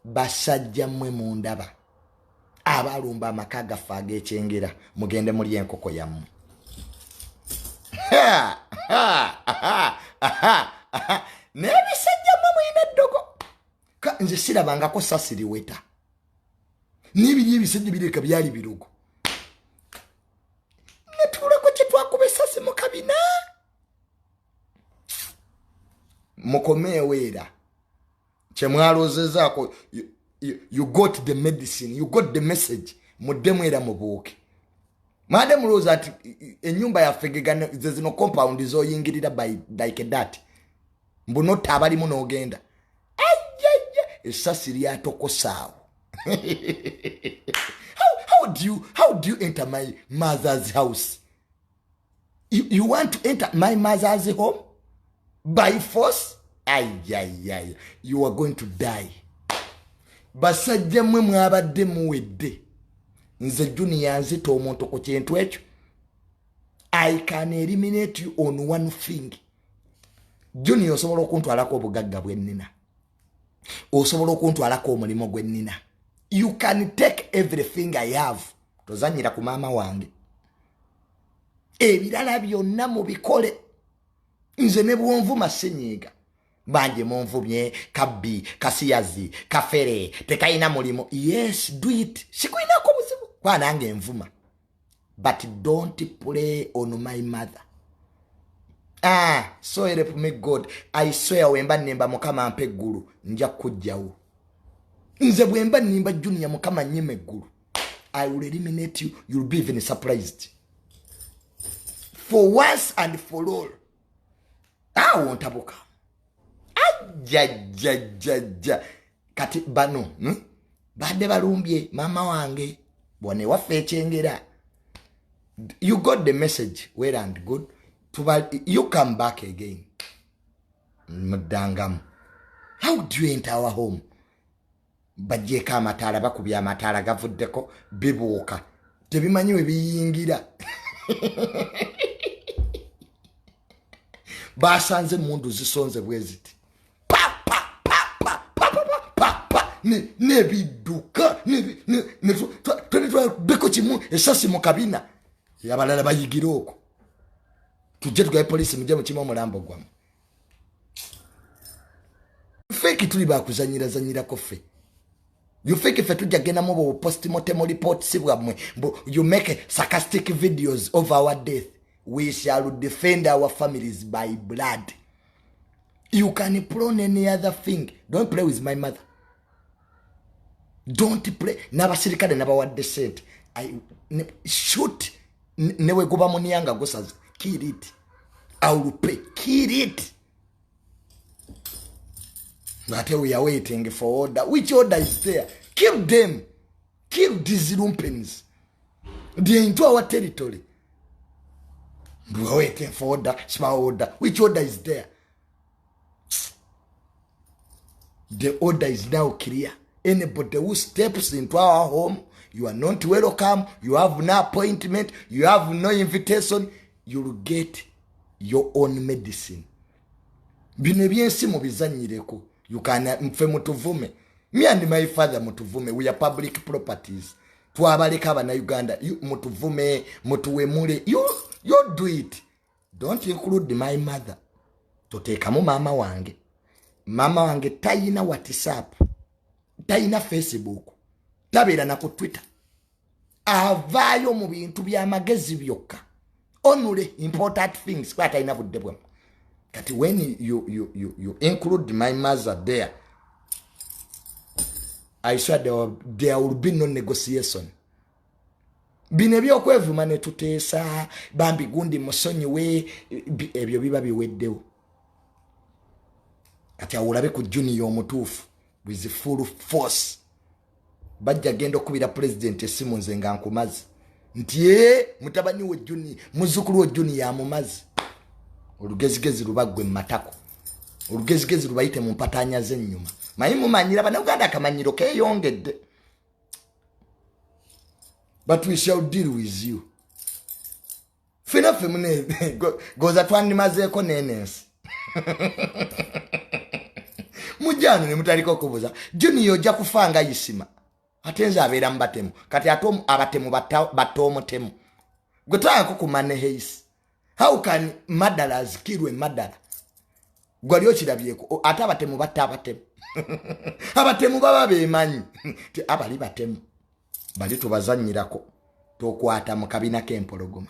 Basajja mmwe mundaba abalumba amaka gaffe ag'ekyengera, mugende muli enkoko yammwe. N'ebisajja mmwe mulina eddogo. Nze sirabangako sasiriweta n'ebiri ebisajja bireka byali birogo. Netuulako kye twakuba esasi mu kabina. Mukomeewo era kyemwaloozezaako. You got the medicine, you got the message. Muddemu era mubuuke. Mwade mulowooza nti ennyumba yaffe ze zino compound zoyingirira by like that, mbu notta abalimu n'ogenda. Ajjajja, essasi lyatokosaawo. How do you enter my mother's house? You want to enter my mother's home by force? Ayayaya, you are going to die. Basajja mmwe mwabadde muwedde. Nze Junior nzita omuntu ku kintu ekyo. I can eliminate you on one thing. Junior, osobola okuntwalako obugagga bwe nnina, osobola okuntwalako omulimu gwe nnina, you can take everything I have. Tozanyira ku maama wange. Ebirala byonna mubikole. Nze ne bwonvuma sinyiiga. Banje munvumye kabbi, kasiyazi, kafere, tekayina mulimu. Yes, do it, sikulinako buzibu kwa nange envuma, but don't play on my mother. Ah, so help me God, I swear, wemba nemba Mukama mpa eggulu, nja kujjawo. Nze bwemba nimba Junior, Mukama nyima eggulu, I will eliminate you. You'll be even surprised for once and for all. Awo ntabuka. Ajjajjajjajja, kati bano, Badde balumbye maama wange bwane waffe ekyengera. You got the message, well and good. Tuba, you come back again. Muddangamu. How do you enter our home? Bagyeko amataala, bakubye amataala gavuddeko, bibuuka, tebimanyi we biyingira. Basanze emundu zisonze bwe ziti, pa pa pa pa pa pa pa pa, nebidduka. Twabeko kimu esasi mu kabina. Abalala bayigira okwo. Tujje tugabe poliisi, mujje mukimu omulambo gwammwe. Feki tuli bakuzanyirazanyirako ffe. You think ffe tujja gendamu bu postmortem reports bwammwe? You make sarcastic videos of our death. We shall defend our families by blood. You can plan any other thing, don't play with my mother. Don't play. N'abasirikale nabawadde sente. Shoot neweguba muniyanga gusaze, kill it. I will pay, kill it. Ate we are waiting for order. Which order is there? Kill them, kill these lumpens. They into our territory. We are waiting for order, small order. Which order is there? The order is now clear. Anybody who steps into our home, you are not welcome. You have no appointment, you have no invitation. You will get your own medicine. Bino ebyensi mubizanyireko. You can, mfe mutuvume, me and my father mutuvume. We are public properties. Twabaleka abanauganda. Mutuvume, mutuwemule, you do it. Don't include my mother. Toteekamu maama wange. Maama wange tayina WhatsApp, tayina Facebook, tabeera na ku Twitter. Avaayo mu bintu byamagezi byokka, only important things, kuba talina budde bwamu. Kati when you include my mother there, I swear there will be no negotiation. Bino ebyokwevuma ne tuteesa, bambi gundi musonyiwe, ebyo biba biweddewo. Kati awo olabe ku Junior omutuufu with full force. Bajja genda okubira pulezidenti essimu nze nga nkumazi nti e mutabani we Juni, muzzukulu we Juni yamumazi. Olugezigezi lubaggwe mu matako, olugezigezi lubayite mu mpatanya z'ennyuma. Manyi mumanyira Bannayuganda, akamanyiro keeyongedde, but we shall deal with you. Fena ffe mune goza twandimazeeko nenensi. Mujjano ne mutandika okubuuza, "Junior, ojja kufa nga Isima." Ate nze abeera mu batemu. Kati ate abatemu batta omutemu gwe twagako ku Money Heist. How can murderers kill a murderer? Gwali okirabyeko? Ate abatemu batta abatemu. Abatemu baba bemanyi ti abali batemu, bali tubazanyirako. Tokwata mu kabina k'empologoma.